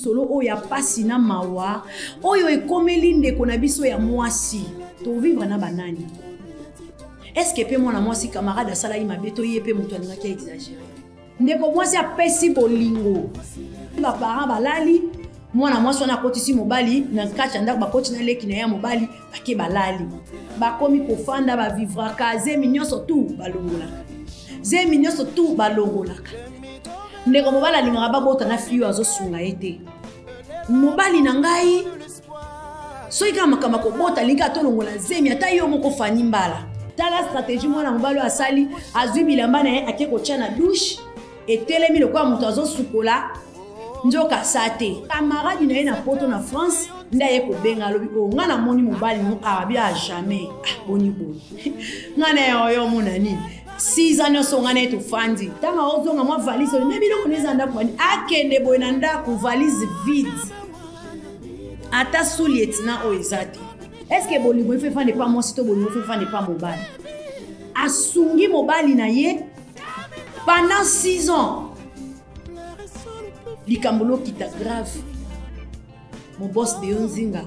Solo oyo ya pasi na mawa oyo ekomeli ndeko na biso ya mwasi, tovivre na banani? Eske mpe mwana mwasi camarade asalaki mabe to ye mpe moto alingaki exagere? Ndeko mwasi apesi bolingo, baparent balali, mwana mwasi wana akotisi mobali na kati ya ndako, bakoti na leki na ye ya mobali, bake balali, bakomi kofanda, bavivraka, zemi nyonso tu balongolaka, zemi nyonso tu balongolaka. Ndeko mobali alingaka babota na fille oyo azosunga ye te. Mobali na ngai soki kaka makambo ya kobota alingi atolongola zemi, ata yo moko fani mbala. Tala stratégie mwana mobali oyo asali, azwi bilamba na ye ake kotya na douche, etelemi lokola moto azosukola, nzoka sa te. Camarade na ye na poto na France nde aye kobenga, alobi o oh, ngai namoni mobali no abi a jamais ah, boni boni ngai na ye oyo omona nini 6 ans nyonso ngai na ye tofandi, ntango aozonga mwa valise oyo nde biloko nde eza ndako bani akende boye na ndako valise vide, ata sous-lieutenant oyo eza te. Est-ce que bolingo efe efanda epa mwasi to bolingo efe efanda epa mobali? Asungi mobali na ye pendant 6 ans, likambo lokita grave. Mobos de yo nzinga,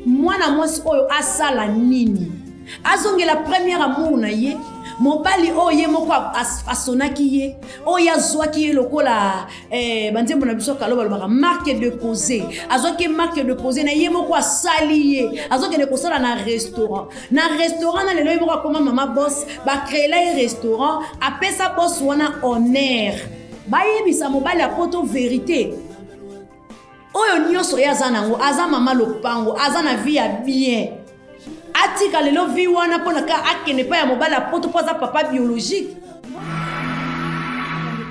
mwana mwasi oyo asala nini? Azongela première amour na ye, mobali oyo ye moko asonaki ye, oyo azwaki ye lokola eh, banzembo na biso kalo balobaka marque déposée, azwaki ye marque déposée na ye moko, asali ye, azokende kosala na restaurant, na restaurant na lelo ye moko akoma mama boss, bacréela ye restaurant, apesa boss wana honneur. Bayebisa mobali ya poto vérité oyo nyonso ye aza nango, aza mama lopango, aza na vie ya bien, atika lelo vie wana mpo na kaka akende epai ya mobali ya poto mpo aza papa biologique.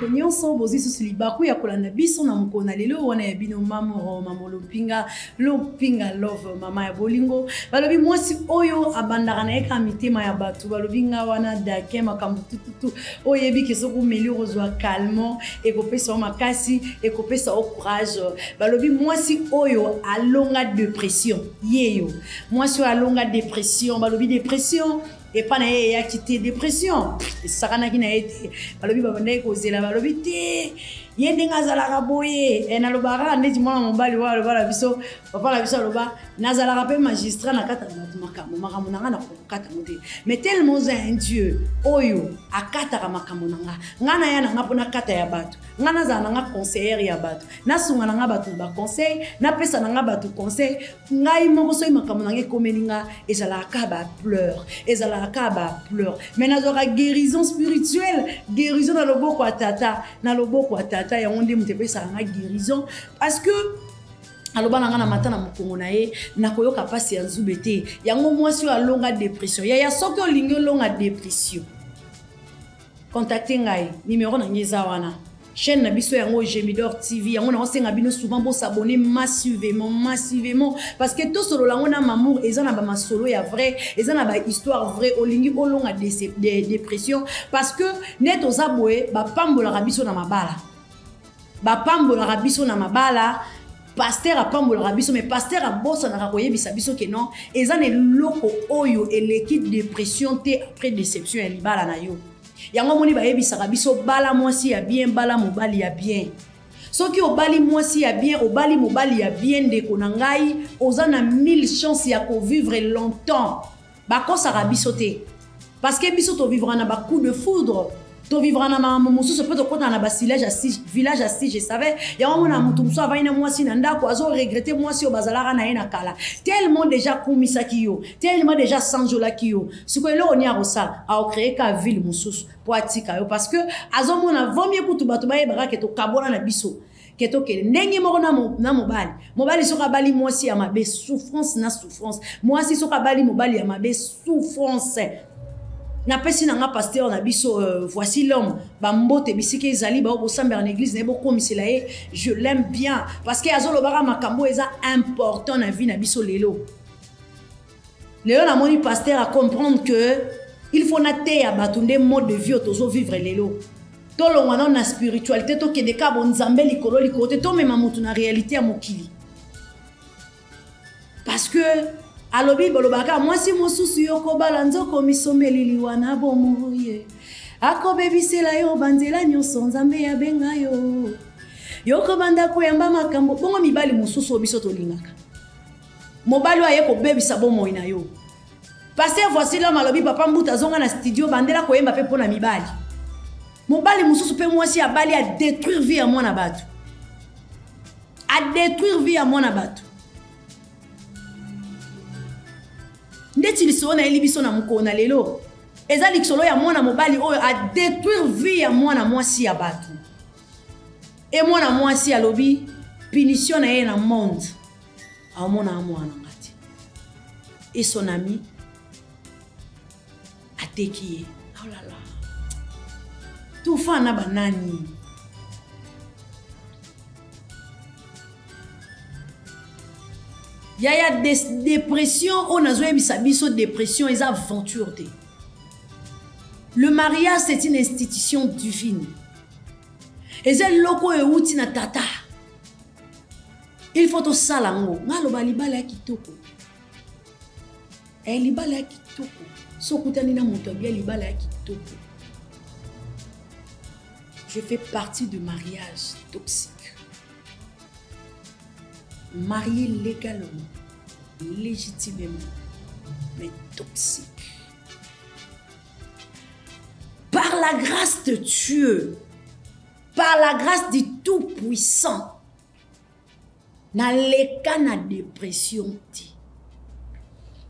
Bandeko nyonso bozwi susu libaku ya kolanda biso na mokolo na lelo wana ya bino mamoro mamo lompinga lompinga love, mama ya bolingo. Balobi mwasi oyo abandaka na ye kaka mitema ya bato, balobi nga wana dakin makambo tututu oyebi ke soki omeli okozwa calmant, ekopesa yo makasi, ekopesa yo courage. Balobi mwasi oyo alonga dépression, yeyo mwasi oyo alonga dépression. Balobi dépression epa na ye eyaki te, dépression esakanaki na ye te. Balobi babandaki kozela, balobi te ye ndenge azalaka boye e, nalobaka kaka ndeti mwana mobali oyo aloba na biso, papa na biso aloba nazalaka mpe magistrat na kata na bato, makambo makambo na ngai nakokata yango te, mais tellement oza un dieu oyo akataka makambo na nga, ngai naya na nga mpo nakata ya bato, ngai nazala na nga conseillère ya bato, nasunga na nga bato na baconseil, napesa na nga bato conseil. Ngai moko soki makambo na ngai ekomeli nga, ezalaka kaka bapleur, ezalaka kaka bapleur, mais nazwaka guérison spirituelle, guérison na loboko ya tata, na loboko ya tata. Yango nde moto epesaka nga guérison, parce que aloba na nga na mata na mokongo na ye, nakoyoka mpasi ya nzube te. Yango mwasi oyo alonga dépression, yaya, soki olingi olonga dépression, contacte ngai, numero na ngai eza wana. Chaîne na biso yango Gemidor TV, yango naosenga bino souvent bosabonner massivement, massivement, parce que tosolola yango na mamour, eza na bamasolo ya vrai, eza na bahistoire vrai. Olingi olonga dépression, parce que nde toza boye, bapambolaka biso na mabala, bapambolaka biso na mabala, pasteur apambolaka biso, mais pasteur abosanaka koyebisa biso ke non, eza na eloko oyo eleki dépression te après déception ya libala na yo. Yango omoni bayebisaka biso bala mwasi ya bien, bala mobali ya bien. Soki obali mwasi ya bien, obali mobali ya bien, ndeko na ngai, oza na 1000 chance ya kovivre longtemps. Bakosaka biso te, parce que biso tovivra na bacoup de foudre, tovivra na makambo mosusu mpe tokɔtana na basilage ya village ya si je savais. Yango mona moto mosusu avandi na mwasi na ndako, azoregrete mwasi oyo bazalaka na ye na kala, tellement déjà akumisaki yo, tellement déjà sanjolaki yo. Sikoyo eloko nini akosala? Aocreye ka ville mosusu mpo atika yo, parce que azomona vomie kutu bato bayebaka ke tokabwana na biso, ke tokende ndenge moko na mobali. Mobali soki abali mwasi ya mabe, souffrance na souffrance. Mwasi soki abali mobali ya mabe, souffrance. Napesi na nga pasteur na biso voici l'homme, bambote bisika ezali, bao bosambela na église na ye, bokomisela ye, je l'aime bien, parce que azolobaka makambo eza important na vie na biso lelo. Lelo namoni pasteur a comprendre que il faut nateya bato nde mode de vie oyo tozovivre lelo. Tolongwa nano na spiritualité, tokende kaka bonzambe likolo likolo te, tomema motu na réalité ya mokili, parce que alobi balobaka mwasi mosusu yo kobala nzoko misomeli liwa na bomoye, akobebisela yo banzela nyonso nzambe abenga yo. Yo kobanda koyamba makambo bongo mibali mosusu oyo biso tolingaka. Mobali oyo aye kobebisa bomoi na yo. Pasteur voici l'homme alobi papa Mbuta azonga na studio bandela koyemba pe pona mibali. Mobali mosusu pe mwasi abali a détruire vie ya mwana bato. A détruire vie ya mwana bato. Ndeti lisolo nayeli biso na mokolo na lelo eza lisolo ya mwana mobali oyo a détruire vie ya mwana mwasi ya bato. E mwana mwasi alobi punition na ye na monde aomona mwana nga te. Et son ami ateki ye. Oh là là. Tofana banani? Yaya dépression oyo nazoyebisa biso dépression eza aventure te. Le mariage c'est une institution divine. Eza eloko oyo euti na tata. Il faut tosala yango. Nga aloba libala ya kitoko. Libala ya kitoko. So okutani na moto abia libala ya kitoko. Je fais partie de mariage toxique. Marié légalement, légitimement, mais toxique. Par la grâce de Dieu, par la grâce du Tout-Puissant, naleka na dépression te.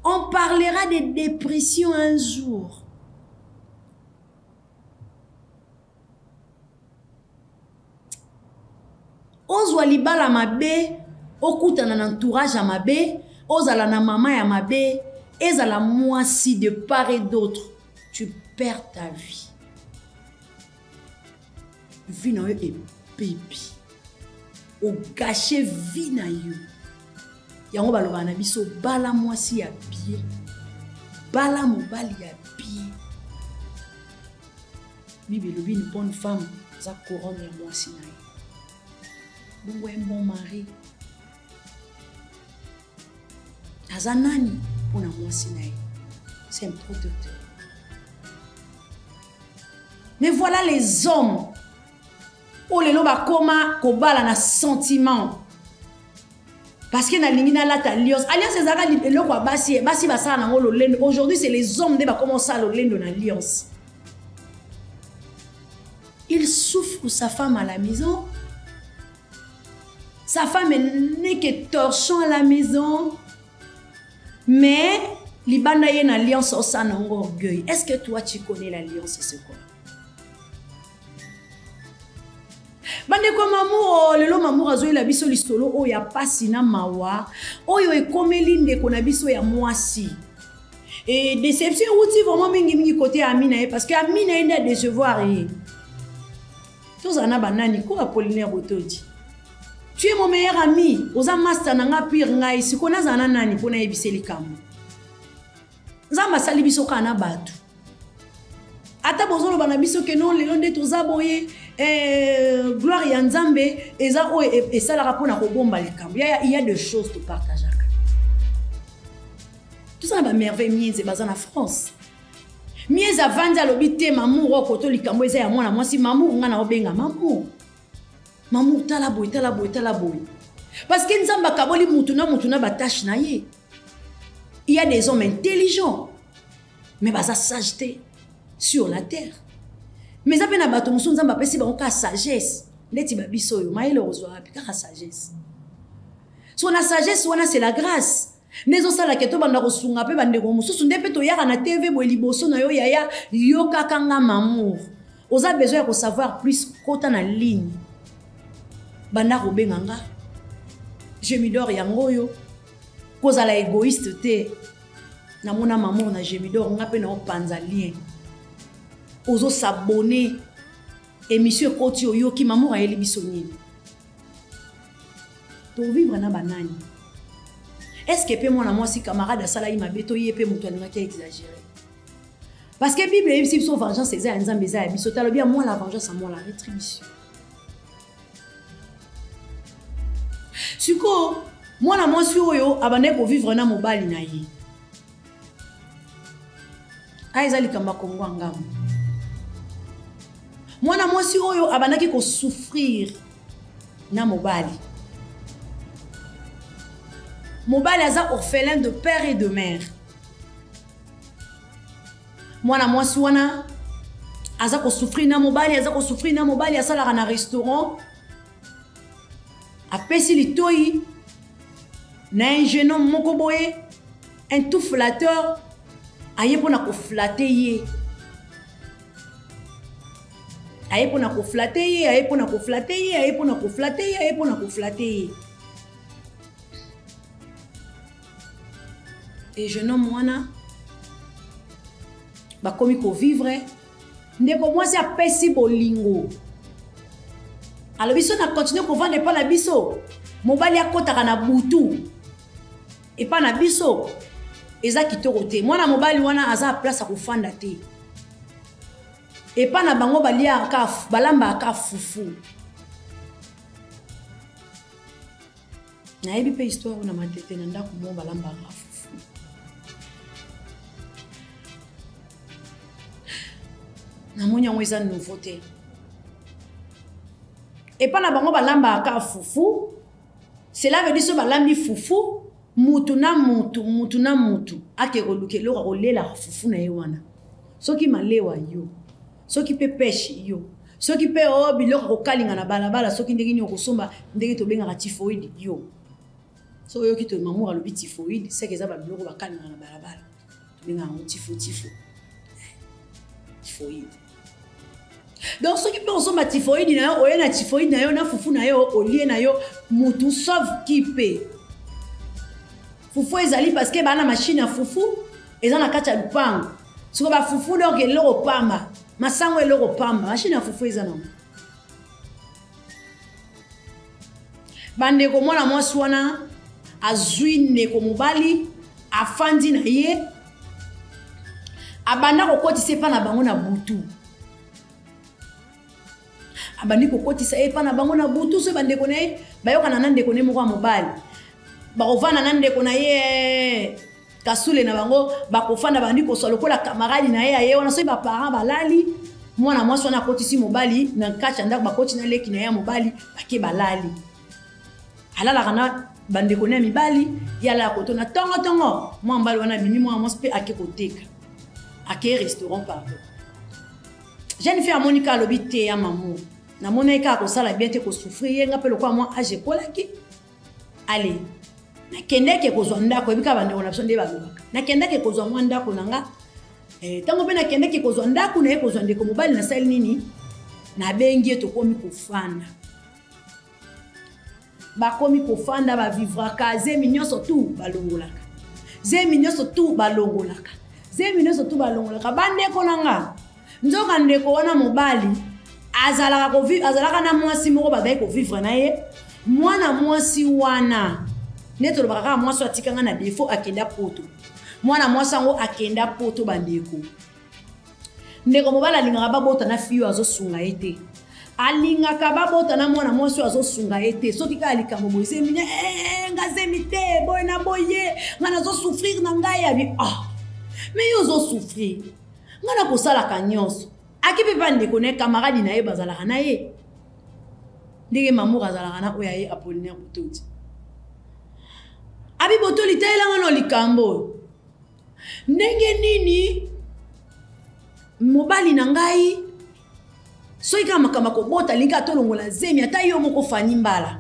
On parlera de dépression un jour. Ozwa libala mabe, okutana na entourage ya mabe, ozala na mama ya mabe, ezala mwasi de part et d'autre, tu perds ta vie. Vie na yo ebebi. Ogâcher vie na yo. Yango balobaka na biso bala mwasi ya bien, bala mobali ya bien. Bible elobi une bonne femme aza couronne ya mwasi na ye. Bongo un bon mari aza nani mpona mwasi na ye? C'est un protecteur. Mais voilà les hommes oyo lelo bakoma kobala na sentiment. Parce que nalingi nalata alliance. Alliance ezalaka eloko ya basi, basi basala nango lolendo. Aujourd'hui c'est les hommes nde bakoma kosala lolendo na alliance. Il souffre sa femme à la maison. Sa femme n'est que torchon à la maison. Mais libanda ye na alliance osala nango orgueil. Est-ce que toi tu connais l'alliance c'est quoi? Bandeko Mamour, lelo Mamour azoyela biso lisolo oyo ya pasi na mawa oyo ekomeli ndeko na biso ya mwasi. Et déception euti vraiment mingi mingi côté ya ami na ye, parce que ami na ye nde a décevoir ye. Tozala na banani ko Apollinaire Botodi. Tu es mon meilleur ami, oza master na nga pire ngai, siko nazala na nani mpo nayebisa likambo. Nzambe asali biso kaka na bato. Ata bozoloba na biso ke non lelo nde toza boye, gloire ya Nzambe eza oyo esalaka mpona kobomba likambo. Ya, il y a des choses to partageaka. Toza na ba merveille mienze baza na France. Mienze avandi alobi te mamour oyo koto likambo eza ya mwana mwasi, mamour nga na obenga mamour. Mamour tala boye, tala boye, tala boye. Parce que Nzambe akaboli mutu na mutu na ba tâche na ye. Il y a des hommes intelligents, mais baza sage te sur la terre. Mais eza pe na bato mosusu Nzambe apesi bango kaka sagesse. Ndeti ba biso oyo, mayele ozwa wapi? Kaka sagesse. So na sagesse wana c'est la grâce. Nde ezosala ke tobanda kosunga pe bandeko mosusu, nde pe toyaka na TV boye liboso na yo yaya, yokaka nga mamour. Oza besoin ya ko savoir plus, kota na ligne. Banda kobenga nga. Je m'idore yango oyo. Kozala égoïste te. Namona mamour na je m'idore, nga pe na opanza lien. Ozo s'abonner. Émission ekoti oyoki mamour ayeli biso nini? To vivre na banani? Est-ce que pe mwana mwasi camarade asalaki mabe to ye pe moto alingaki exagérer? Parce que Bible eyebisi biso vengeance eza ya Nzambe, eza ya biso. Talobi ya moi la vengeance, à moi la rétribution. Siko mwana mwasi oyo abandaki kovivre na mobali na ye. Aya eza likambo ya Kongo ya ngambo. Mwana mwasi oyo abandaki kosouffrir. Na mobali. Mobali aza orphelin de père et de mère. Mwana mwasi wana aza kosouffrir na mobali, aza kosouffrir na mobali, asalaka na restaurant. Apesi litoi na un jeune homme moko boye, un tout flatteur, aye mpona koflatte ye. Aye mpona koflatte ye, aye mpona koflatte ye, aye mpona koflatte ye, aye mpona koflatte ye. Et jeune homme wana bakomi kovivre. Ndeko mwasi apesi bolingo. Alobi so na continue kovanda epa na biso, mobali akotaka na butu epa na biso, eza kitoko te. Mwana mobali wana aza place ya kofanda te. Epa na bango baliaka, balambaka fufu. Nayebi pe histoire na matete na ndako mo balambaka fufu. Namoni yango eza nouveau te. Epa na bango balambaka fufu, cela veut dire so balambi fufu, mutu na mutu, mutu na mutu ake koluka eloko akolelaka fufu na ye wana. Soki malewa yo, soki pe pêche yo, soki pe o biloko kokalinga na balabala, soki ndenge nini okosomba ndenge tobengaka typhoïde yo. Soki oyoki to mamour alobi typhoïde, c'est que eza ba biloko bakalinga na balabala. Tobengaka yango tifo, tifo. Typhoïde. Donc soki pe osomba typhoïde na yo, oye na typhoïde na yo, na fufu na yo, olie na yo, mutu sauve qui peut. Fufu ezali parce que bana machine ya fufu eza na kati ya lupango. Siko ba fufu donc eloko pamba, masango eloko pamba, machine ya fufu eza nango. Bandeko, mwana mwasi wana azwi ndeko mobali, afandi na ye, abanda kokotisa epa na bango na butu. Abandi kokotisa epa na bango na butu, soki bandeko na ye bayokana na ndeko na ye moko ya mobali, bakovanda na ndeko na ye kasule na bango, bakofanda bandi koswa lokola camarade na ye aye wana. Soki ba parents balali, mwana mwasi wana akotisi mobali na kati ya ndako, bakoti na leki na ye ya mobali, bake balali. Alalaka na bandeko na ya mibali, ye alala koto na tongo tongo, mwa mobali wana abimi, mwana mwasi mpe ake koteka, ake restaurant pardon. Jeune fille amoni kaka alobi te ya mamu, namonaki kaka kosala bien te, kosouffrir ye nga mpe lokola mwa âge ekolaki. Allez, nakendaki kozwa ndako, oyebi kaka bandeko na biso nde balobaka. Nakendaki kozwa mwa ndako na nga. Ntango mpe nakendaki kozwa ndako, naye kozwa ndeko mobali, nasali nini? Nabengi ye, tokomi kofanda. Bakomi kofanda, bavivraka, zemi nyonso tu balongolaka. Zemi nyonso tu balongolaka. Zemi nyonso tu balongolaka. Bandeko na nga, nzoka ndeko wana mobali azalaka azalaka na mwasi moko bazali kovivre na ye. Mwana mwasi wana, nde tolobaka kaka mwasi oyo atikanga na défaut, akenda poto. Mwana mwasi yango akenda poto, bandeko. Ndeko mobali alingaka babota na fille oyo azosunga ye te. Alingaka babota na mwana mwasi oyo azosunga ye te. Soki kaka likambo boye, zemi ne, nga zemi te, boye na boye, nga nazosouffrir na ngai. Abi, mais yo ozosouffrir, nga nakosalaka nyonso. Aki mpe pa ndeko na ye, camarade na ye, bazalaka na ye. Ndenge Mamour azalaka na oyo aye Apollinaire Botoli. Abi Botoli, tayelanga na likambo oyo. Ndenge nini mobali na ngai soki kaka makambo ya kobota alingi atolongola zemi, ata yo moko Fanny Mbala.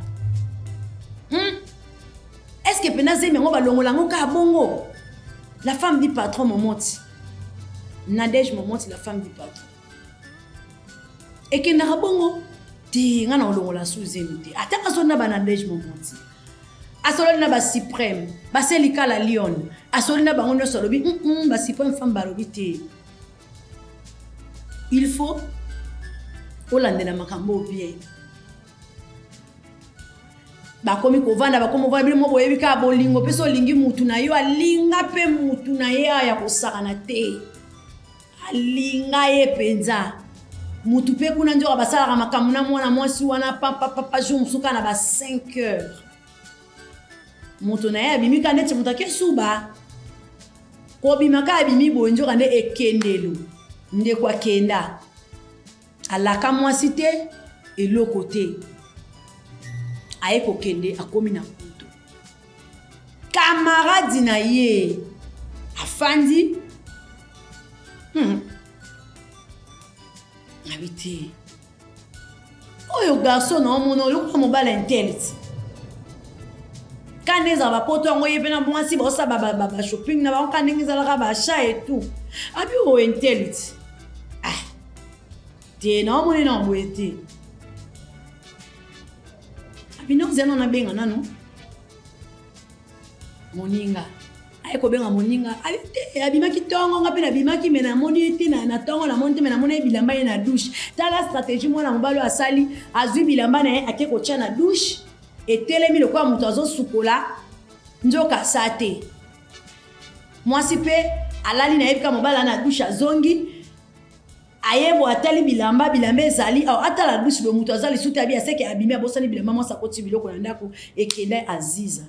Est-ce que pena zemi yango balongola yango kaka bongo? La femme du patron Momoti. Nadège Momoti, la femme du patron. Ekendaka bongo te, nga na olongola su zemi te. Ata azoli na ba Nadège Momoti. Asololi na ba Suprême, ba Selika la Lyon. Asololi na bango nyonso alobi, ba Suprême femme balobi te. Il faut olandela makambo bien. Bakomi kovanda, bakomi kovanda, bino moko boyebi kaka bolingo, mpe so olingi mutu na yo, alinga mpe mutu na ye ya kosakana te. Alinga ye mpenza. Mutu mpe kuna nzoka basalaka makambo na mwana mwasi wana, papa, papa, jour mosusu kaka na ba 5 heures. Moto na ye abimi kaka neti moto ake suba. Kobima kaka abimi boye, nzoka nde ekendelo. Ndeko akenda. Alaka mwasi te, eloko te. Aye kokende, akomi na poto. Camarade na ye afandi. Abi te. Oyo garçon na omona oyo lokola mobali intel ti. Ka nde ezala bapoto yango ye mpe na mwasi baosala ba shopping na bango ka ndenge ezalaka ba achat et tout. Abi oyo intel ti. Ah. Te na omoni na boye te. Abi no zeno na benga nanu. Moninga. Aye kobenga moninga. Abi te abimaki tongo nga pe nabimaki me namoni ye te na tongo namoni te me namoni ye bilamba ye na douche. Tala stratégie mwana mobali oyo asali, azwi bilamba na ye ake kotia na douche, etelemi lokola moto azosukola, nzoka asa te. Mwasi pe alali na ye kaka mobali na douche azongi. Ayebo atali bilamba, bilamba ezali awa, atala douche boye moto aza lisusu te, abi aseke abimi abosani bilamba, mwasi akoti biloko na ndako, ekenda Aziza.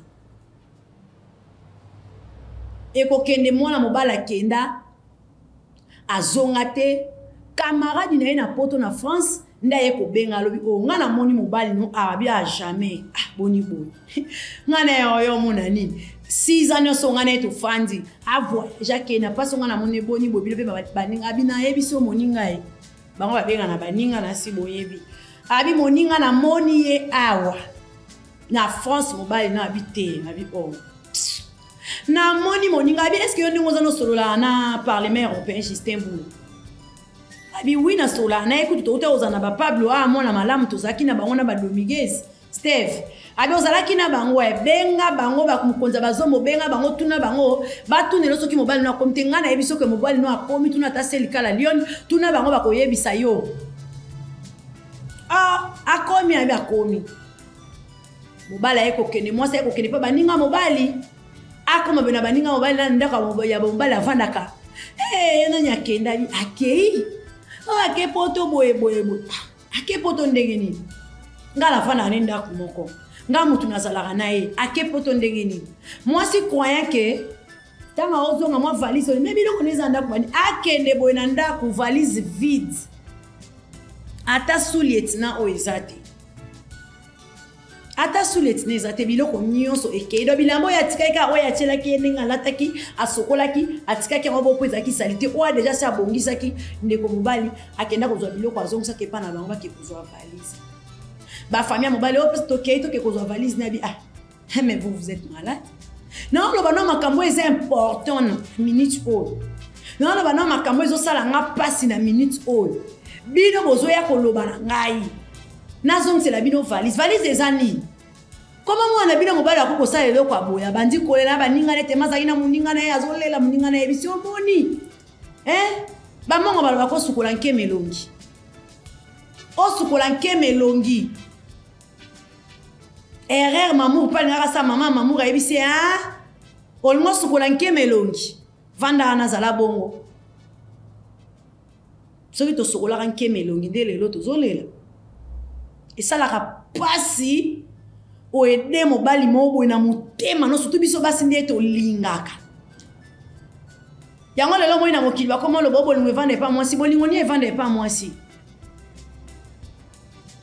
Ekokende mwana mobali akenda azonga te, camarade na ye na poto na France nde aye kobenga alobi o nga namoni mobali no awa bi a jamais ah boni boye nga na ye oyo omona nini 6 ans nyonso nga na ye tofandi a voyage akenda mpasi nga namoni boni boye bino mpe baninga abi nayebi so moninga ye bango babenga na baninga na si boyebi abi moninga namoni ye awa na France mobali na abi te abi oh namoni moninga abi est-ce que yo ndenge oza nosolola na parlement européen Justin Boulo abi oui nasolola na ye kutu touta kozala na ba Pablo a mwana malamu tozalaki na bango na ba Dominguez Steve abi ozalaki na bango benga bango ba mokonzi ya bazombo benga bango tuna bango batunelo soki mobali no akomi te ngai nayebi soki mobali no akomi tuna ata selikala Lyon tuna bango bakoyebisa yo ah akomi abi akomi mobali aye kokende mwasi aye kokende mpe baninga mobali akoma be na baninga mobali na ndako ya mobali avandaka eh, nani akendaki akei oyo ake poto boye boye boye ake poto ndenge nini ngai nafandaka ne ndako moko ngai motu nazalaka na ye ake poto ndenge nini mwasi croyant ke ntango aozonga mwa valise oyo me biloko nde eza ndako bani akende boye na ndako valise vide ata sous-lieutenant oyo eza te ata sous-lieutenant eza te biloko nyonso ekei do bilamba oyo atikaki kaka oyo atielaki ye ndenge alataki asokolaki atikaki yango bo mpo ezalaki salite oyo deja se abongisaki ndeko mobali akenda kozwa biloko azongisaki epai na bango bake kozwa valise bafamille ya mobali oyo tokei toke kozwa valise na bi ah mais vous vous êtes malade naoloba no makambo eza important na minute oyo naoloba no makambo ezosala nga mpasi na minute oyo bino bozoya koloba na ngai nazongisela bino valise valise eza nini koma mwana bino mobali akoki kosala eloko ya boye abandi kolela baninga nete mazalaki na moninga na ye azolela moninga na ye bisi omoni eh? bamongo baloba kosukola nkema elongi osukola nkema elongi erreur mamour mpe alingaka sa mama mamour ayebisi ye ah? olingi osukola nkema elongi vandaka nazala bongo soki tosokolaka nkema elongi nde lelo tozolela esalaka pasi oede mobali moko boye na motema no surtout biso basi nde tolingaka yango lelo moi na mokili bakoma oloba bolingo evanda epa mwasi bolingo ni evanda epa mwasi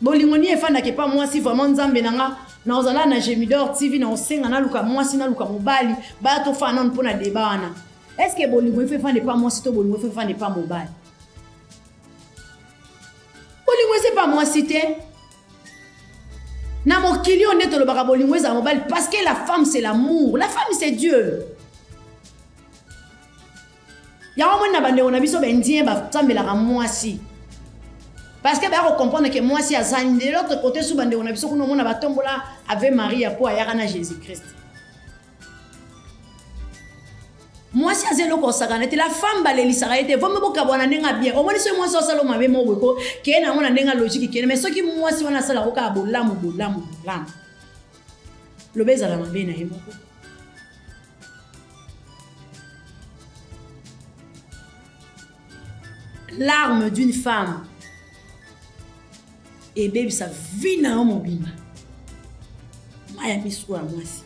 bolingo ni efandaka epa mwasi vraiment nzambe na nga nakozala na Gemidor TV nakosenga naluka mwasi naluka mobali baya tofana nanu mpo na deba wana est ce que bolingo ifo efanda epa mwasi to bolingo ifo efanda epa mobali bolingo eza epa mwasi te na mokili oyo nde tolobaka bolingo ezala mobali parce que la femme c'est l'amour la femme c'est Dieu yango moni na bandeko na biso baindien basambelaka mwasi parce que baya kocomprendre ke mwasi aza de l'autre côté su bandeko na biso kuna omona batombola ave maria mpo ayaka na jésus christ mwasi aza eloko osakana te la femme balelisaka ye te vomi bokabwana ndenge ya bien omoni soki mwasi osala mabe moko boye ko keye na yango na ndenge ya logique kende mais soki mwasi wana asalako kaka bolamu bolamu bolamu loba ezala mabe na ye moko l'arme d'une femme ebebisa vie na yo mobimba mai ya miso ya mwasi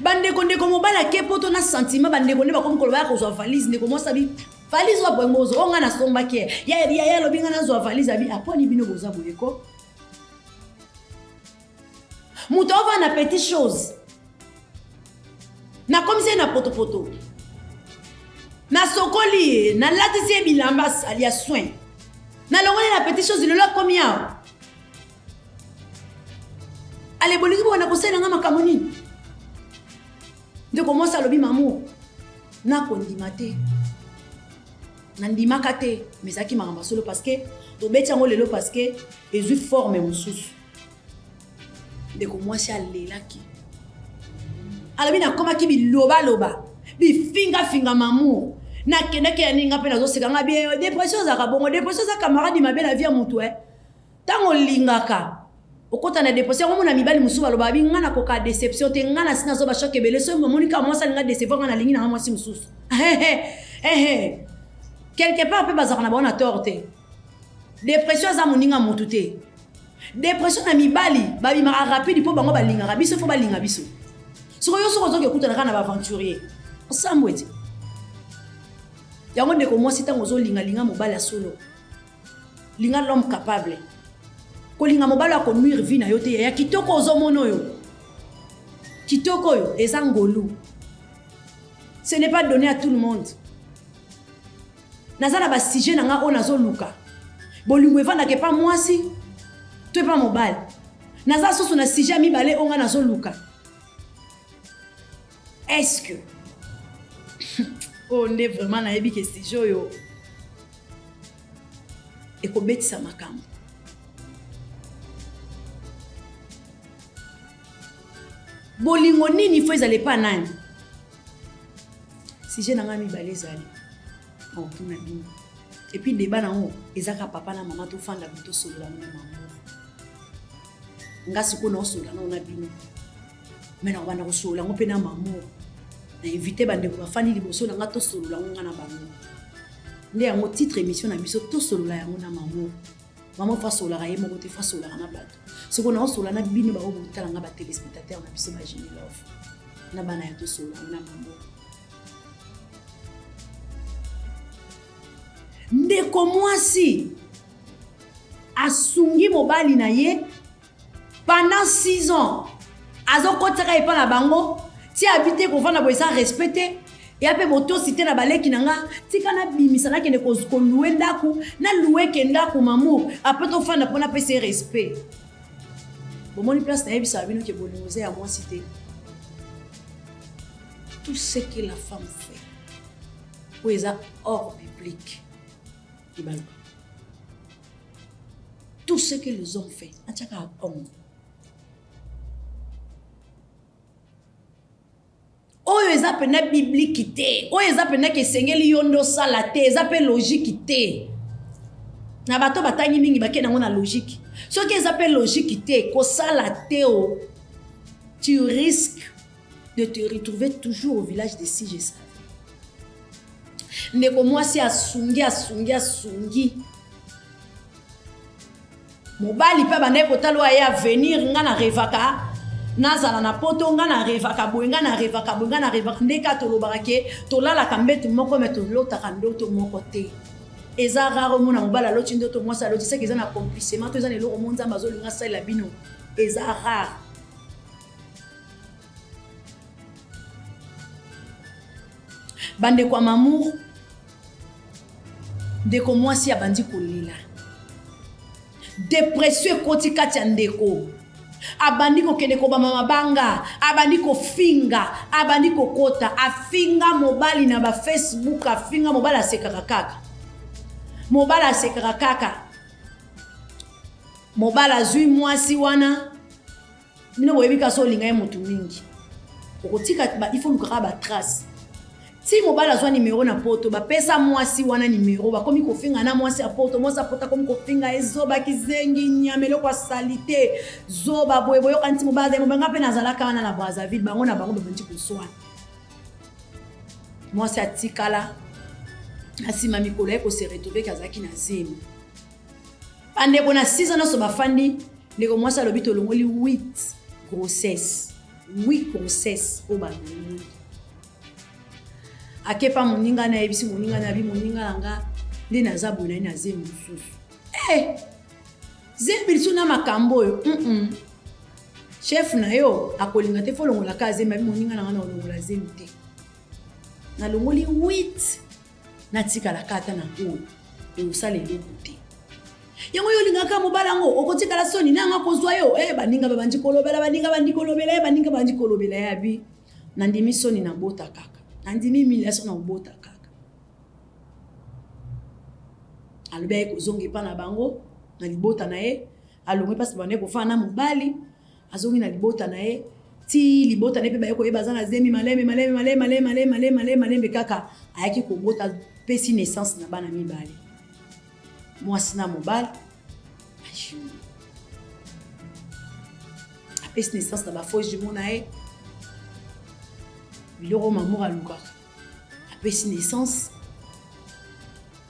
bandeko ndeko mobali ake poto na sentiment bandeko nde bakomi koloba ya kozwa valise ndeko mwasi abi Valise wapo yango ozo o nga nasombaki ye. Ya ya ya alobi nga nazwa valise abi aponi bino boza boye ko. Moto ova na petite chose. Nakomisi ye na potopoto. Nasokoli ye, nalatisi ye bilamba sali ya soin. Nalongoli na petite chose lelo akomi awa. Ale bolingi bobanda kosalela nga makambo nini? Ndeko mwasi alobi mamu nakondima te. Nandimaka te, mais ezalaki makambo ya solo parce que tobeti yango lelo parce que ezwi forme mosusu. Ndeko mwasi alelaki. Alobi nakomaki bilobaloba, bifingafinga mamu. Nakendaki ya ninga mpe nazoseka nga bien. Depression ezalaka bongo, depression eza camarade mabe na vie ya mutu eh. Ntango olingaka okota na depression yango mona mibali mosusu balobaka bi nga nakoka deception te nga nasi nazwa bachoc ebele soki omoni kaka mwasi alinga decevoir nga nalingi nanga mwasi mosusu quelque part mpe bazalaka na bango na tort te depression aza moninga motu te depression na mibali babimaka rapide mpo bango balingaka biso fo balinga biso sikoyo yo soki ozoki ekutana kaka na baaventurier osambwe te yango ndeko mwasi ntango ozolingalinga mobali ya solo linga l'homme capable kolinga mobali ako nuire vie na yo te ya kitoko ozomona oyo kitoko oyo eza ngolu ce n'est pas donné à tout le monde naza na basujet na nga oyo nazoluka bolingo evandaka epa mwasi to epa mobali naza susu na sujet ya mibale oyo nga nazoluka est-ce que oyo nde vraiment nayebi ke sujet oyo ekobetisa makambo bolingo nini fo ezala epa nani sujet na ngai mibale ezali nakotuna bino epuis deba nango eza kaka papa na mama tofanda bo tosolola ngo na mama nga sikoyo naosolola nango na bino me nakobanda kosolola yango mpe na mamo na invite bandeko bafandi liboso na nga tosolola yango nga na bango nde yango titre émission na biso tosolola yango na mamo mama fo asololaka ye moko te fo asololaka na bato sikoyo naosolola na bino bango botala nga batelespectateur na biso ba Jenny Love na bana ya tosolola yango na mamo ndeko mwasi asungi mobali na ye pendant 6 ans azokotisaka epa na bango ti abi te kovanda boye eza respect te ya mpe botosi te na baleki na nga tika nabimisa nakende kolue ndako nalue ke ndako mamour apres tofanda mpo napesa ye respect bomoni place nayebisaka bino ke bolingo eza ya mwasi te tout ce que la femme fait oyo eza hors biblique ebaluka tout ce que les hommes fait atiaka homme oyo eza mpena biblike te oyo eza mpena ke esengeli yo nde osala te eza mpe logike te na bato batangi mingi bakei nango na logike soki eza mpe logike te kosala te o tu risques de te retrouver toujours au village de si je savais ndeko mwasi asungi asungi asungi mobali mpe abandaki kotala oyo aye avenir nga na revaka nazala na poto nga na revaka boye nga na revaka boye nga na revaka nde kaka tolobaka ke tolalaka mbetu moko me tolotaka ndoto moko te eza rare omona mobali aloti ndoto mwasi aloti seke eza na accomplissement to eza na eloko mo nzambe azolinga asalela bino eza rare bandeko ya mamour ndeko mwasi abandi kolela depression ekoti kati ya ndeko abandi kokende kobama mabanga abandi kofinga abandi kokota afinga mobali na bafacebook afinga mobali asekaka kaka mobali asekaka kaka mobali azwi mwasi wana bino boyebi kasi olinga ye motu mingi okotika il faut lukaka batrace ti mobali azwa nimero na poto bapesa mwasi wana nimero bakomi kofinga na mwasi ya poto mwasi ya poto akomi kofinga ye zoba kizengi nyama eloko ya salite zoba boye boyoka nti mobali azali mobali nga mpe nazalaka wana na brazzaville bango na bango babandi koswana mwasi atikala na nsima mikolo ye kose retrouve ke azalaki na zemi bandeko na 6 ans nyonso bafandi ndeko mwasi alobi tolongoli 8 grossesse 8 grossesse oyo balongoli. Akepa moninga na yebisi moninga na bi moninga na nga nde naza boye naye na zemi mosusu. Eh! Zemi lisusu na makambo oyo. Mm -mm. Chef na yo akolinga te fo longola ka zemi abi moninga na nga na olongola zemi te. Nalongoli 8 natikala ka ata na oyo ekosala eloko te. Yango yo olingaka mobali yango okotikala soni na nga kozwa yo. Eh, baninga babandi kolobela, baninga bandi kolobela ye, baninga bandi kolobela ye abi. Nandimi soni na bota kaka. Nandimi humiliation na bota kaka. Alobi aye kozonga epa na bango na libota na ye, alongwe mpasi bandaki kofanda na mobali, azongi na libota na ye ti libota na ye mpe baye koyeba aza na zemi malembe malembe malembe malembe malembe malembe malembe malembe kaka ayaki kobota, apesi naissance na bana mibale, mwasi na mobali. Apesi naissance na ba faux jumeaux na ye, biloko mamour alukaka, apesi naissance,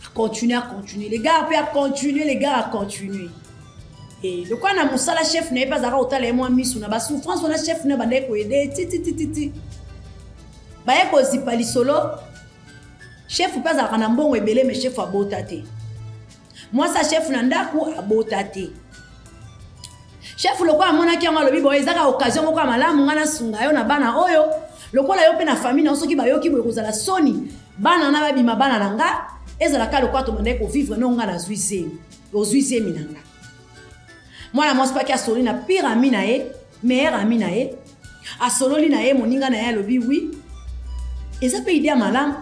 a continuer, a continuer les gars, mpe a continuer les gars, a continuer. Et lokola na mosala chef na ye mpe azalaka kotala ye mwa misu na basouffrance wana, chef na ye bandaki koyede tititititi, baye kozipa lisolo. Chef mpe azalaka na mbongo ebele, mais chef abota te. Mwasi ya chef na ndako abota te. Chef lokola amonaki yango, alobi boye, ezaka occasion moko ya malamu ngai nasunga yo na bana oyo, lokola yo mpe na famille na yo soki bayoki boye kozala soni, bana na babima bana na nga, ezalaka lokola tobandaki kovivre no nga nazwi zemi, ozwi zemi na nga. Mwana mwasi paki asololi na pire ami na ye, meilleur ami na ye, asololi na ye moninga na ye, alobi oui, eza mpe idée ya malamu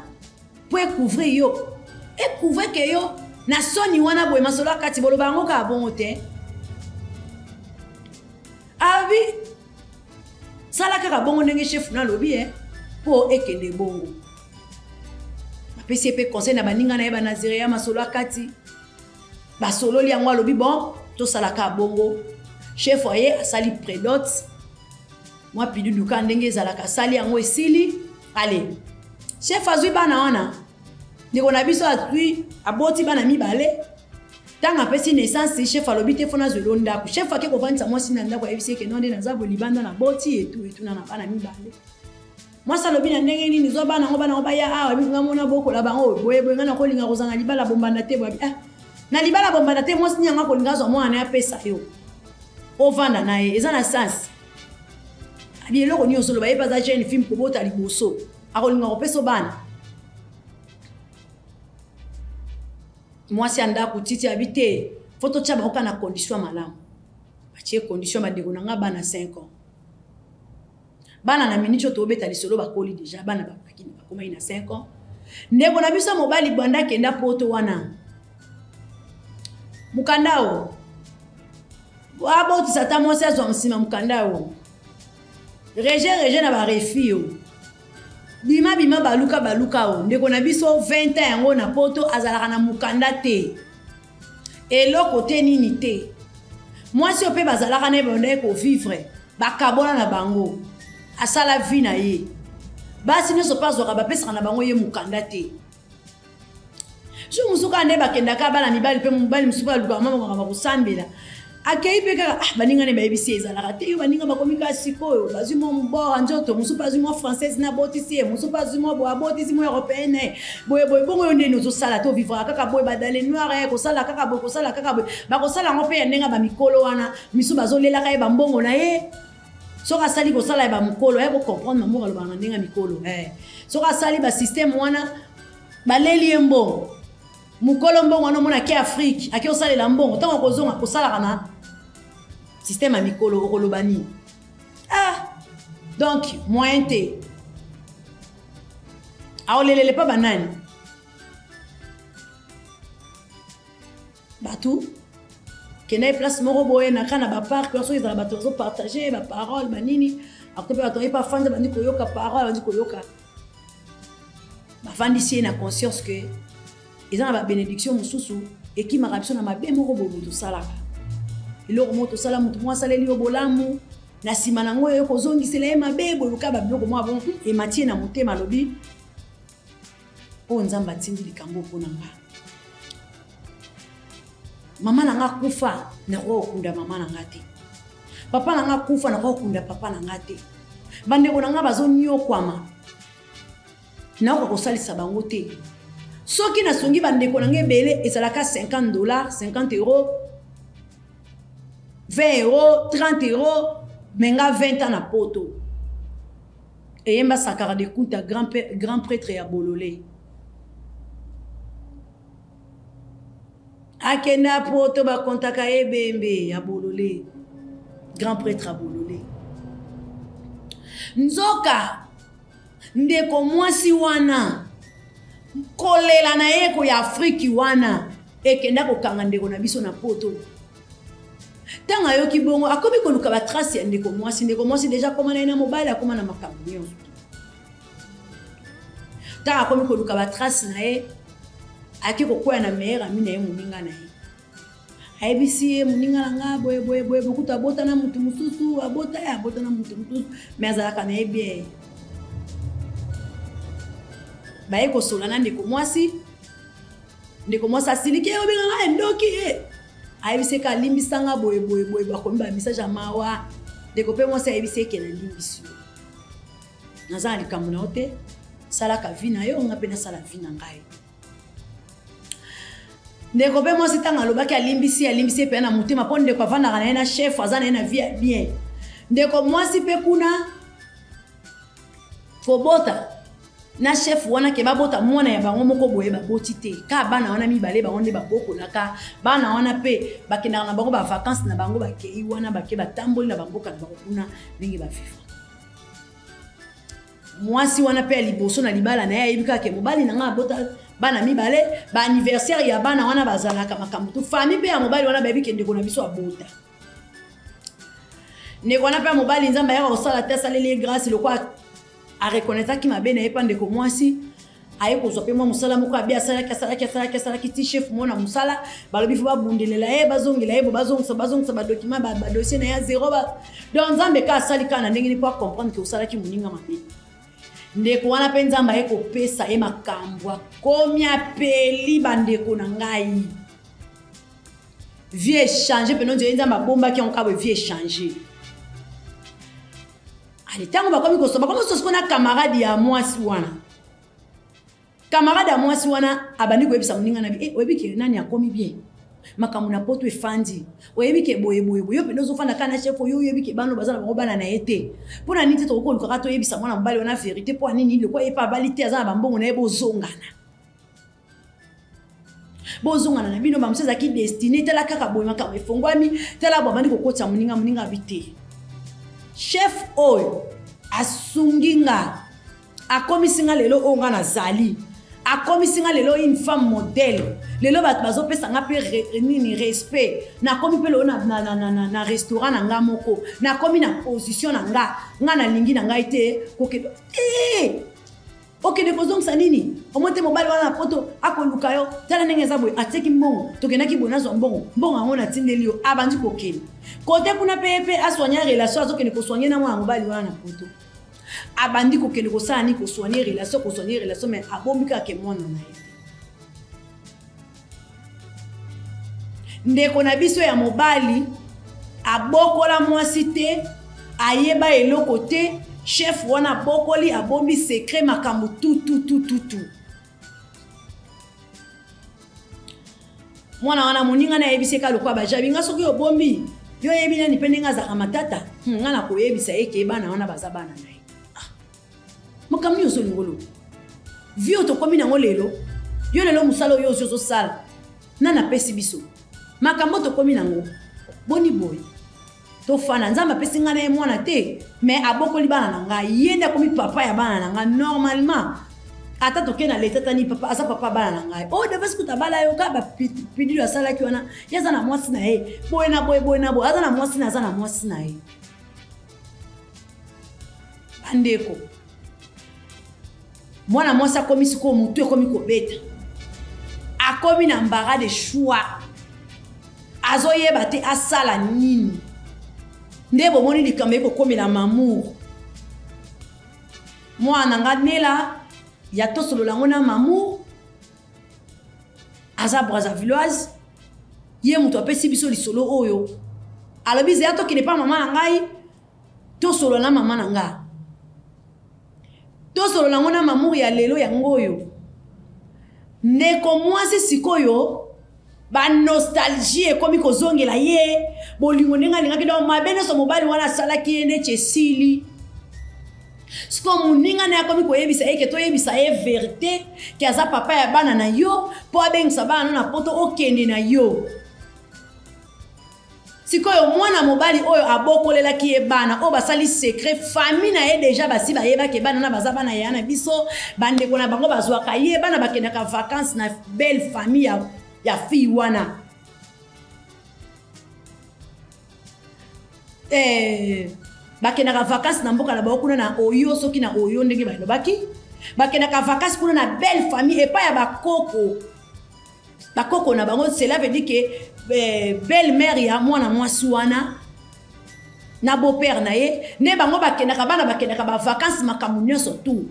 po ekouvrir yo, ekouvrir ke yo na soni wana boye masolo akati boloba yango kaka bongo te. Abi sala kaka bongo ndenge chef na alobi eh, po ekende bongo. Bapesi ye mpe conseil na baninga na ye banazirea masolo akati basololi yango, alobi bon tosalaka bongo. Chef aye asali prédot mwa pidudu ka ndenge ezalaka, asali yango esili. Ale chef azwi bana wana, ndeko na biso azwi, aboti bana mibale. Ntango apesi naissance, chef alobi te fo nazwela ndako. Chef ake kovandisa mwasi na ndako, ayebisi eke no nde naza boye libanda naboti etu etu na na bana mibale. Mwasi alobi na ndenge nini zwa bana yango, bana yango baya awa, nga mona bokola bango boye boye, nga nakolinga kozala na libala bombanda te boye. Ah, na libala bombanda te, mwasi nini yango akolinga azwa mwana na ye apesa yo ovanda na ye, eza na sens. Abi eloko nini ozoloba, ye mpe aza jeune fille kobota liboso, akolinga kopesa bana. Mwasi ya ndako titi abi te, fo totya bango kaka na condition ya malamu. Batie condition bandeko na nga, bana 5 ans, bana na minute oyo tobeta lisolo bakoli deja, bana bakomaki na 5 ans. Ndeko na biso mobali banda akenda poto wana, mokanda o abotisa ata mwasi azwa nsima mokanda o reje reje na barefi o bima bima baluka baluka o. Ndeko na biso 20 ans yango na poto azalaka na mokanda te, eloko te nini te. Mwasi oyo mpe bazalaka na ye bandaki kovivre, bakabola na bango, asala vie na ye. Basi nyonso mpe azwaka bapesaka na bango ye mokanda te. Jour mosusu kaka nde bakendaka bana mibali mpe mobali mosusu mpe alukaka mwa makambo kosambela, akei mpe kaka ah, baninga nde bayebisi ezalaka te yo, baninga bakomi kaka sikoyo bazwi mwa mobora nzoto, mosusu mpe azwi mwa française na abotisi ye, mosusu mpe azwi mwa boye abotisi mwa européenne boye boye. Bongo yo ndeni ozosala te, ovivraka kaka boye, badale noire kosala kaka boye, kosala kaka boye, bakosala yango mpe ya ndenge bamikolo wana misu bazolelaka ye bambongo na ye. Soki asali kosala ya bamokolo ya bocomprendre, mamoko alobaka na ndenge ya mikolo, soki asali basysteme wana baleli ye mbongo, mokolo mbongo wana omona ake Afrique, ake osalela mbongo, ntango akozonga kosalaka na systeme ya mikolo, okoloba nini? Ah, donc moyen te, aolelele mpa banani bato kenda ye place moko boye na kaka na bapark soki ezala bato bazopartage baparole banini, akote mpe bato aye mpe afandi, bandi koyoka parole, bandi koyoka, bafandisi ye na conscience ke eza na babénédiction mosusu ekimaka biso na mabe moko boye boye tosalaka eloko moko, tosala motu moko asaleli yo bolamu, na nsima nango oyo kozongisela ye mabe boye, luka babiloko moko bon ematie na motema. Alobi oyo Nzambe atindi likambo mpo na nga, mama na nga akufa, nakoka kokunda mama na nga te, papa na nga akufa, nakoka kokunda papa na nga te, bandeko na nga bazonyokwama. Nakoka kosalisa bango te. Soki nasungi bandeko na ngai ebele, ezalaka 50 dollars, 50 euro, 20 euro, 30 euro. Me nga 20 ans na poto, eyemba Sakara de Kunta, grand, grand prêtre ya bolole. Akenda poto, bakontaka ebembe ya bolole, grand prêtre ya bolole. Nzoka ndeko mwasi wana, kolela na ye ko ya Afriki wana ekenda kokanga ndeko na biso na poto. Ntango ayoki bongo, akomi koluka batrace ya ndeko mwasi. Ndeko mwasi déjà akóma na ye na mobali, akóma na makambo nyonso. Ntango akomi koluka batrace na ye, ayaki kokwea na meilleur ami na ye, moninga na ye. Ayebisi ye: "Moninga na nga, boye boye boye, bokutu abota na motu mosusu, abota ye, abota na motu mosusu, mais azalaka na ye bien." Baye kosola na ndeko mwasi. Ndeko mwasi asiliki ye: "Obenganga endoki ye." Ayebisi eke: "Alimbisanga, boye boye boye." Bakomi bamessage ya mawa. Ndeko mpe mwasi ayebisi eke: "Nalimbisi yo, naza na likambo na yo te, salaka vie na yo, nga mpe nasala vie na ngai." Ndeko mpe mwasi, ntango alobaki alimbisi, alimbisi ye mpe na motema, mpo ndeko avandaka na ye na chef, aza na ye na vie ya bien. Ndeko mwasi mpe kuna kobota na chef wana, ke babota mwana ya bango moko boye, baboti te. Ka bana wana mibale, bango nde babokolaka bana wana, mpe bakendaka na bango bavacance na bango, bakei wana, bake batamboli na bamboka na bango kuna ndenge baviva. Mwasi wana mpe ya liboso na libala na ye ayebi kaka ke mobali na ngai abota bana mibale. Baanniversaire ya bana wana bazalaka, makambo tu. Famille mpe ya mobali wana bayebi ke ndeko na biso abota. Ndeko wana mpe ya mobali, Nzambe ayaka kosala te, asaleli ye grâce lokwa areconnaîtraki mabe na ye. Mpa ndeko mwasi aye kozwa mpe mwa mosala moko abi asalaki, asalaki, asalaki, asalaki ti chef mona mosala balobi fo babundelela ye, bazongela ye bo, bazongisa, bazongisa badocument, badossier na ye ya zéro. Donc Nzambe ka asali kaka na ndenge nini mpo acomprendre ke osalaki moninga mabe. Ndeko wana mpe Nzambe aye kopesa ye makambo, akomi apeli. Bandeko na ngai, vie echange mpena. Nzela Nzambe abombaki yango kaka boye, vie echange. Ale, ntango bakomi kosoba, bakomi kososiko na camarade ya mwasi wana. Camarade ya mwasi wana abandi koyebisa moninga na bi: "Eh, oyebi ke nani akomi bien, makambo na poto efandi, oyebi ke boye boye boye, yo mpenza ozofanda kaka na chef oyo, oyebi ke bana baza na bango bana na ye te. Mpo na nini te tokoki kolukaka toyebisa mwana mobali wana vérité? Mpo ya nini? Lokwa ye mpe abali te, aza na bambongo na ye, bozongana, bozongana na bino. Bamosusu ezalaki destiné. Tala kaka boye, makambo efongwami, tala bo." Abandi kokotisa moninga. Moninga abi: "Te, chef oyo asungi nga, akomisi nga lelo oyo nga nazali, akomisi nga lelo une femme modèle. Lelo bato bazopesa nga mpe nini, respect. Nakomi mpe lelo na restaurant na nga moko, nakomi na position na nga. Nga nalingi na ngai te kokende te, okende kozongisa nini omoi te. Mobali wana na poto akoluka yo. Tala ndenge eza boye, atieki mbongo, tokendaki boye, nazwa mbongo, mbongo yango natindeli yo." Abandi kokende kote kuna mpe mpe asoigne relation, azokende kosoigne na mwana mobali wana na poto. Abandi kokende kosala nini, kosoigne relation, kosoigne relation, mais abombi kaka mwana na ye te. Ndeko na biso ya mobali abokola mwasi te, ayeba eloko te. Chef wana abokoli, abombi secret, makambo tu tu tu tu tu. Mwana wana, moninga na ayebisi eka lokwa bajabi nga: "Soki obombi yo, oyebi nani mpe ndenge azalaka matata, nga na koyebisa ye ke bana wana baza bana na ye." Ah. Makambo nyonso olingo oloba, vie oyo tokomi nango lelo, yo lelo mosala oyo ozi ozosala, nani apesi biso makambo tokomi nango? Boni boye, tofanda. Nzambe apesi ngai na ye mwana te, mais abokoli bana na ngai, ye nde akomi papa ya bana na ngai. Normalement ata tokei na leta tani, papa aza papa bana na ngai. Oyo devesi kuta bala yo kaka bapidilo asalaki wana, ye aza na mwasi na ye boye na boye, boye na boye, aza na mwasi na, aza na mwasi na ye." Bandeko, mwana mwasi akomi sikoyo, motu ekomi kobeta, akomi na embarras de choix, azoyeba te asala nini. Nde bomoni likambo ekokomela Mamour. Mwana nga Nela ya tosolola yango na Mamour, aza Brazzavilloise, ye moto apesi biso lisolo oyo. Alobi: "Zeya, tokende mpa mama na ngai, tosolola na mama na nga." Tosolola yango na Mamour ya lelo yango oyo. Ndeko mwasi sikoyo ba nostalgie ekomi kozongela ye bolingo ndenge alingaki donc mabe nyonso mobali wana asalaki ye neti esili sikoyo moninga na ye akomi koyebisa ye ke toyebisa ye verite ke aza papa ya bana na yo mpo abengisa bana no na poto okende na yo Sikoyo mwana mobali oyo abokolelaki ye bana oyo basali secret famille na ye deja basi bayeba ke bana na baza bana ya na biso bandeko na bango bazwaka ye bana bakendaka vacances na belle famille ya fille wana eh, bakendaka vacances na mboka na bango kuna na oyo soki na oyo ndenge balobaki bakendaka vacances kuna na belle famille epai ya bakoko bakoko na bango cela veut dire que eh, belle mère ya mwana mwasi wana na beau père na ye nde bango bakendaka bana bakendaka bavacance makambo nyonso tout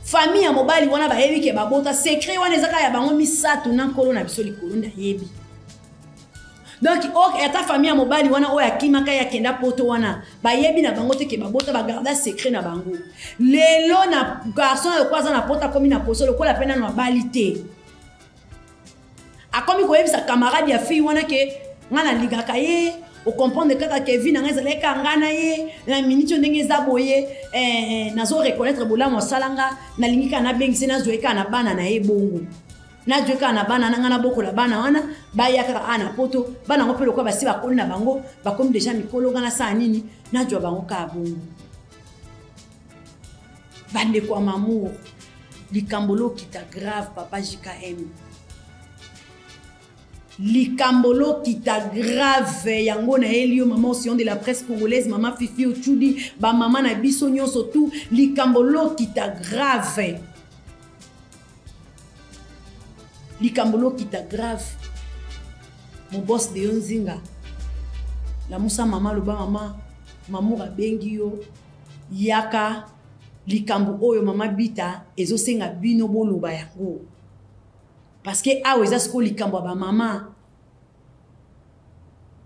famille ya mobali wana bayebi ke babota secret wana eza kaka ya bango misato na nkolo na biso likolo nde ayebi donc ok ata famille ya mobali wana oyo akimaka ye akenda poto wana bayebi na bango te ke babota bagarda secret na bango lelo na garçon lokola aza na poto akomi na poso lokola mpe nano abali te akomi koyebisa camarade ya fille wana ke ngai nalingaka ye okomprendre kaka ke vie na ngai ezalaki kaka ngai na ye na miniti oyo ndenge eza boye eh, eh, nazo reconnaître bolamu asala nga nalingi kaka nabengisi nazwa ye kaka na bana na ye bongo nazwi kaka na bana na ngai nabokola bana wana baya kaka a na poto bana yango mpe lokola basi bakoli na bango bakomi deja mikolo ngai nasala nini nazwa bango kaka bongo bandeko ya mamour likambo lokita grave papa jkm likambo lokita grave yango nayeli yo mama océan de la presse congolaise mama fifi ochudi bamama na biso nyonso tu likambo lokita grave likambo lokita grave mobos de yo nzinga lamusa mama loba mama mamour abengi yo yaka likambo oyo mama bita ezosenga bino boloba yango parce que awa eza sikoyo likambo ya bamama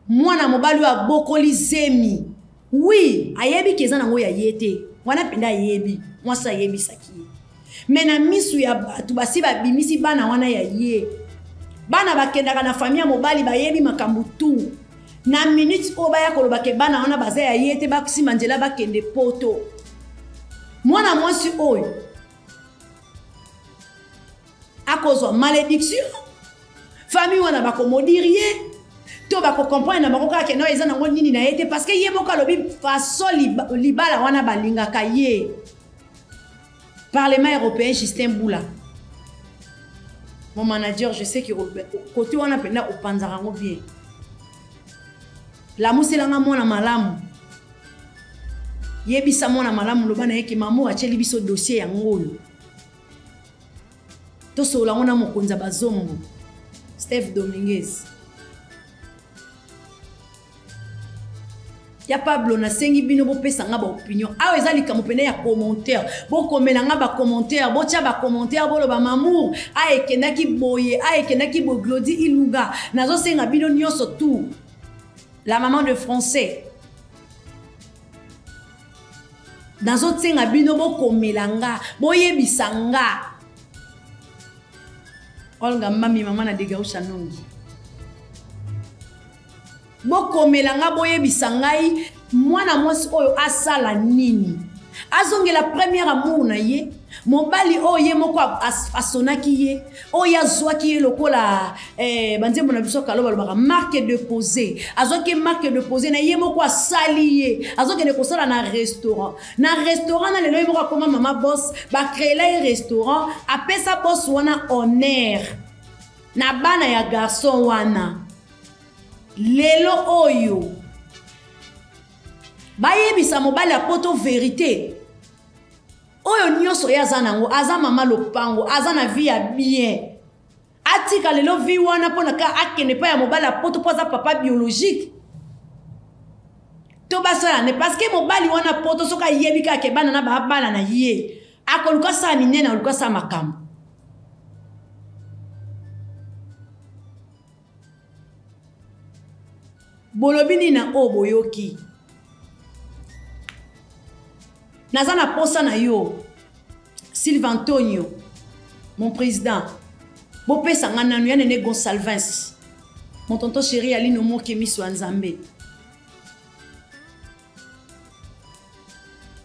mwana mobali oyo abokoli zemi wi ayebi ke eza nango ya ye te wana mpenza ayebi mwasi ayebisaki ye me na misu ya bato basi babimisi bana wana ya ye bana bakendaka na famille ya mobali bayebi makambo tu na minute oyo baya koloba ke bana wana baza ya ye te basimba nzela bakende poto mwana mwasi oyo akozwa malédiction famille wana bakomodire ye to bakocomprendre na bango kaka ke no eza nango nini na ye te parce que ye moko alobi façon libala wana balingaka ye parlement européen justin bula mon manager je sais que côté wana mpenza opanzaka yango bien lamuselanga mwana malamu yebisa mwana malamu loba na ye ke mamour atyeli biso dossier yango oyo tosolola yango na mokonzi ya bazombo steve dominguez ya pablo nasengi bino bopesa nga baopinion awa eza likambo mpena ya commentaire bokomela nga bacommentaire botya bacommentaire boloba mamour a ekendaki boye a ekendaki boye glodi iluga nazosenga bino nyonso tout la maman de français nazosenga bino bokomela nga boyebisa nga olga mami mama na degausha nongi bokomela nga boyebisa ngai mwana mwasi oyo asala nini azongela première amour na ye mobali oyo ye moko asonaki ye oyo azwaki ye lokola eh, banzembo na biso kalo balobaka marque deposé azwaki ye marque deposé na ye moko asali ye azokende kosala na restaurant na restaurant na lelo ye moko akoma mama boss bakreela ye restaurant apesa boss wana honneur na bana ya garçon wana lelo oyo bayebisa mobali ya poto verite oyo nyonso ye aza nango aza mama lopango aza na vie ya bien atika lelo vie wana mpo na kaka akende epai ya mobali ya poto mpo aza papa biologique to basala ne parce que mobali wana poto soki ayebi kaka ke bana na babala na ye akoluka asala minene akoluka asala makambo bolobi nini na oyo boyoki? Naza na posa na yo Sylve Antonio, mon président. Bopesa nga nanu ya Nene Gonsalves. Mon tonton chéri Alino Moke miso ya Nzambe.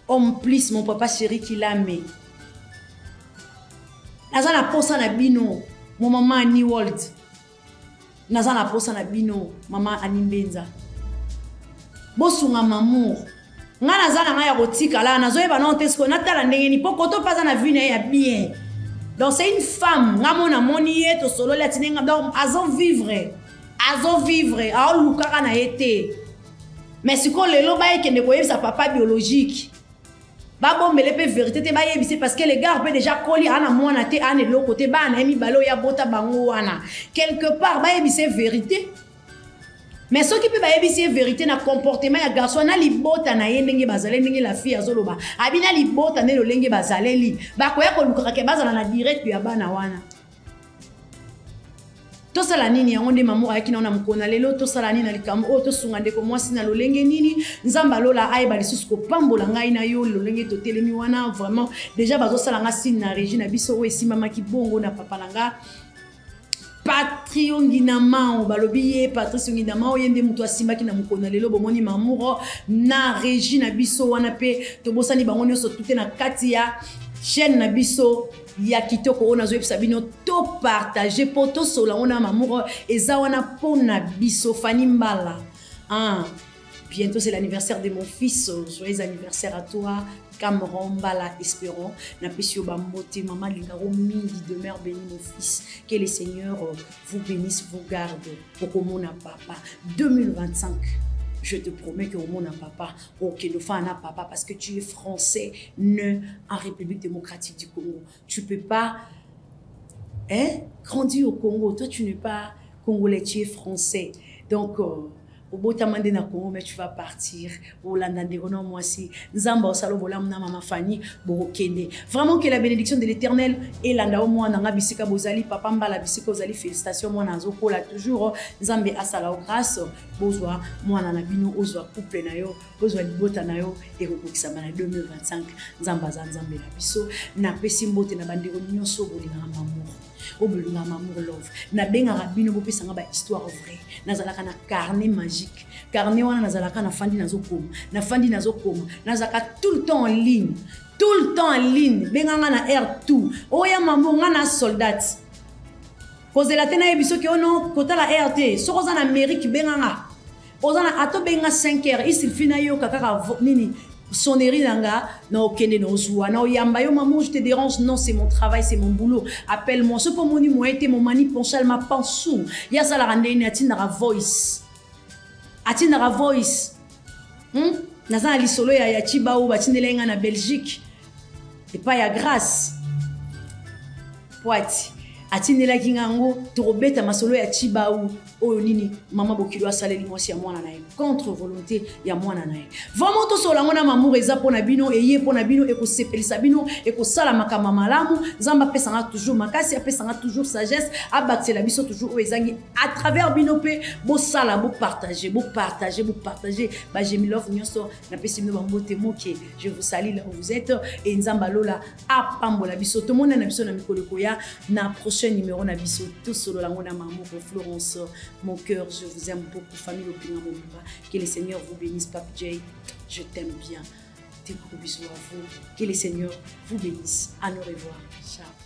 Homme plus mon papa chéri Kilame. Naza na posa na bino, mon maman Annie World. Naza na posa na bino, maman Annie Mbenza. Bosunga mamour. Nga naza na nga ya kotikala, nazoyeba nano te sikoyo natala ndenge nini po koto mpe aza na vie na ye ya bien. Donc c'est une femme, nga mona moni ye tosololi atindi nga donc azo vivre. Azo vivre, aolukaka na ye te. Mais sikoyo lelo bayekende koyebisa papa biologique. Babombele mpe vérité te bayebise parce que le gars mpe déjà koli ana mwana te ana eloko te bana ye mibale oyo abota bango wana quelque part bayebise vérité. Mais soki mpe bayebisi ye vérité na comportement ya garçon na libota na ye ndenge bazaleli, ndenge la fille azoloba abi na libota nde lolenge bazaleli, bakoya kolukaka ke bazala na direct ya bana wana. Tosala nini? Yango nde mamour ayaki nao na mokolo na lelo. Tosala nini na likambo oyo? Tosunga ndeko mwasi na lolenge nini? Nzambe alola ayeba lisusu kopambola ngai na yo lolenge totelemi wana. Vraiment déjà bazosala nga signe na régie na biso oyo esimbamaki bongo na papa na nga Patrio Nginamao. Balobi ye Patrice Nginamao ye nde moto asimbaki na mokolo na lelo. Bomoni mamour na régie na biso wana mpe tobosani bango nyonso tute na kati ya chaîne na biso ya kitoko oyo nazoyebisa bino to partager po tosola ngo na mamour eza wana mpo na biso. Fanny Mbala, ah, bientôt c'est l'anniversaire de mon fils, joyeux anniversaire à toi Cameron Mbala. Espérons napesi yo bambote mama lingaro mingi, demeure béni mon fils, que le Seigneur vous bénisse, vous garde. Okomona papa 2025, je te promets que omona papa, okende ofana na papa parce que tu es français né en République démocratique du Congo. Tu peux pas, hein, grandir au Congo. Toi, tu n'es pas congolais, tu es français. Donc, obotama nde na Congo, mais tu vas partir. Olanda ndeko na mwasi. Nzamba osalo bolamu na mama Fanny, bokende. Vraiment que la bénédiction de l'Éternel elanda o mwana nga bisika bozali, papa Mbala bisika ozali, félicitations mwana azokola toujours. Nzambe asala o grâce, bozwa mwana na bino, ozwa couple na yo, ozwa libota na yo, ekokokisama na 2025. Nzambe aza Nzambe na biso. Napesi mbote na bandeko nyonso bolingaka mamour. Obolingaka mamour love. Nabengaka bino bopesanga ba histoire vraie. Nazalaka na carnet magique. Carnet wana nazalaka nafandi nazokoma. Nafandi nazokoma. Nazalaka tout le temps en ligne. Tout le temps en ligne. Benganga na air tout. Oya mamour nga na soldate. Kozela te nayebi soki ono kotala air te. Soki oza na Amérique benganga. Oza na ato benga 5 heures, il suffit na yoka kaka nini sonnerie nanga na okende na ozwa na oyamba yo maman, je te dérange? Non, c'est mon travail, c'est mon boulot. Appelle-moi. Ce pour moni moi été mon mani ponchal ma pensou. Ya sala rande ni atindaka voice. Atindaka voice. Naza na lisolo ya ya Chibao batindela nga na Belgique. Et pas ya grâce. Poati. Atindelaki ngango tokobeta masolo ya Chibao oyo nini mama bokilo asaleli mwasi ya mwana na ye contre volonté ya mwana na ye. Vraiment tosola ngo na mamour eza pona bino, eye pona bino, ekosepelisa bino, ekosala makambo malamu. Nzambe apesanga toujours makasi, apesanga toujours sagesse, abakisela biso toujours oyo ezangi à travers bino pe bosala, bopartager, bopartager, bopartager. Ba Gemilove nyonso napesi bino bambote moke. Je vous salue là où vous êtes et Nzambe alola apambola biso. Tomona na biso na mikolo koya na prochain numéro na biso tosolola ngo na mamour Florence. Mon cœur, je vous aime beaucoup, famille Lopinga Mobimba. Que le Seigneur vous bénisse, Pape Jay. Je t'aime bien. Des gros bisous à vous. Que le Seigneur vous bénisse. À nous revoir. Ciao.